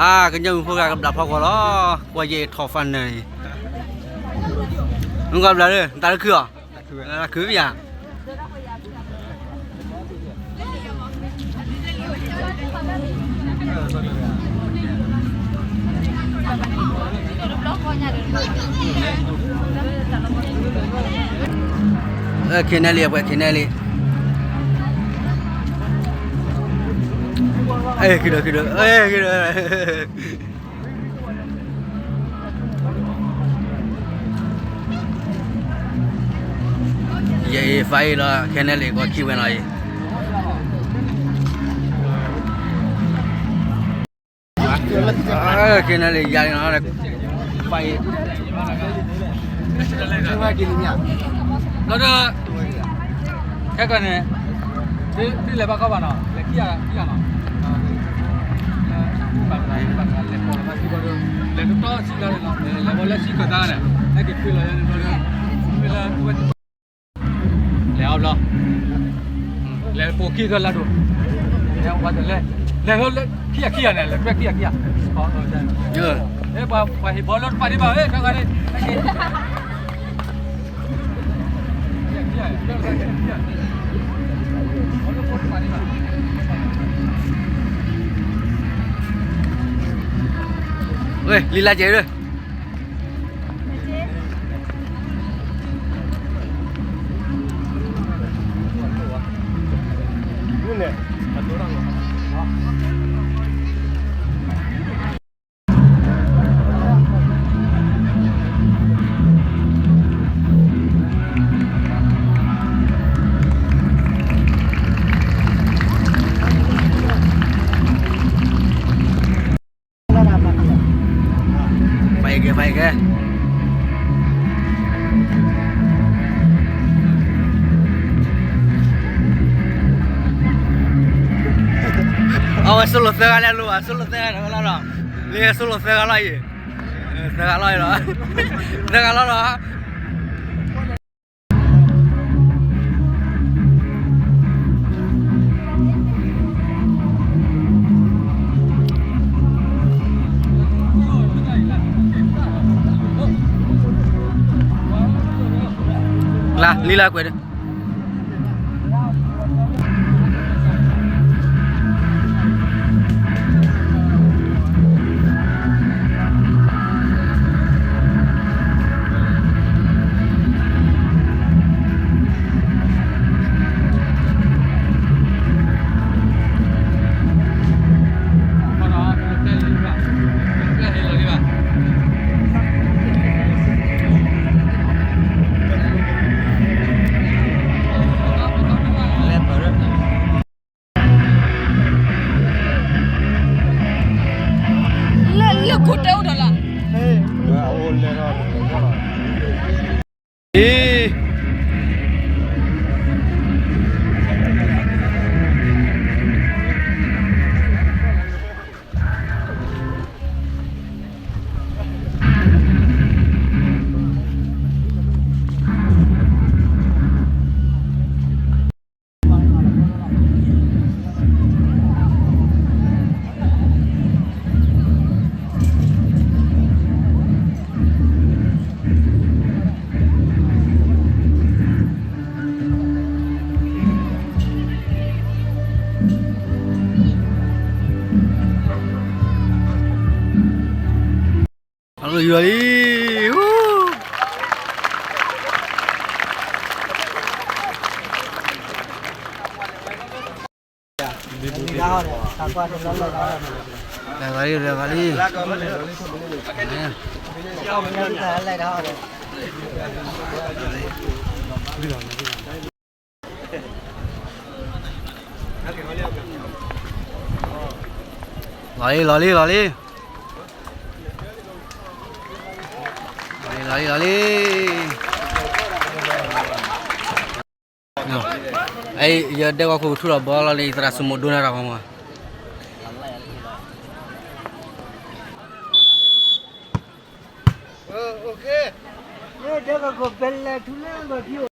အါ ကညီမုၣ်ဖိဂၤကဘျးဖီကွီၢ်လီၤ, ကွၢ်ယဲအံၤထီၣ်ဖးနၢၤအံၤ, မုၢ်ကဘျးလၢ တၢ်လၢခုၣ်အီၤ, ခုၣ်မ့ၢ်ယၤ, ခဲနဲလံ အပှဲၤခဲနဲလံ, အဲ ခံဒီး ခံဒီး အဲ ခံဒီး ယအံၤ ဖးအံၤလီၤ ခဲနဲလံ ကီၢ်ခံဝဲနီၤအံၤ, ခဲနဲလံ ယၤလံနီၤ, ဖးအံၤ, ဘျီဒီး ခဲကီၢ်န့ၣ် သုလဲၤဘၣ်ကီဘၣ်နီၤ, လဲၤခံဂၤခံဂၤနီၤ, လဲၤပိာ်လီၤသးစံးဘီဒီး လဲၤတတီစံးလီၤန့ၣ်လီၤ, လဲၤဝဲလၢစံးကီၢ်သးန့ၣ် ဟဲက့ၤဖုလီၤယၤန့ၣ်ဘျီဒီး ဖုလၢ လဲၤအီၤဘျီ, လဲၤပိာ်ခံသၢလါဒိၣ်, လဲၤဝဲတလဲၤ, လဲၤလၢခံဂၤခံဂၤန့ၣ် လဲၤတွဲခံဂၤခံဂၤ, အဲ ပှၤဟ့ၣ်ဘီလၢတပာ်ဒံးဘၣ် အဲ တဂၤန့ၣ် ဝဲ လံလၢကဲၤဒီး ဖဲကဲ ဖဲကဲ အဝဲဆိလိာ်သၢဂၤလၢအလိၤဘၣ် ဆိလိာ်သၢဂၤလီၤ, လၢဆိလိာ်သၢဂၤလီၤအံၤ, သၢဂၤလီၤအံၤလီၤ, သၢဂၤလီၤလီၤ. လၢ လံလၢကွဲးဒီး လၢလၢခိၣ်တဲအိၣ်ဒီးလီၤ. အံၤ အလီၤယွၤလံ, လဲၤဂၤလံ လဲၤဂၤလံ, လီၤလံ လီၤလံ လီၤလံ လီၤလံ လီၤလံ. ယဒဲကဝီၤခိၣ်ကထူၣ်လီၤဘီလီၤလံ သရၣ်စူၤမိၣ်ဒိနၢ်တၢ်ဂီၤမး.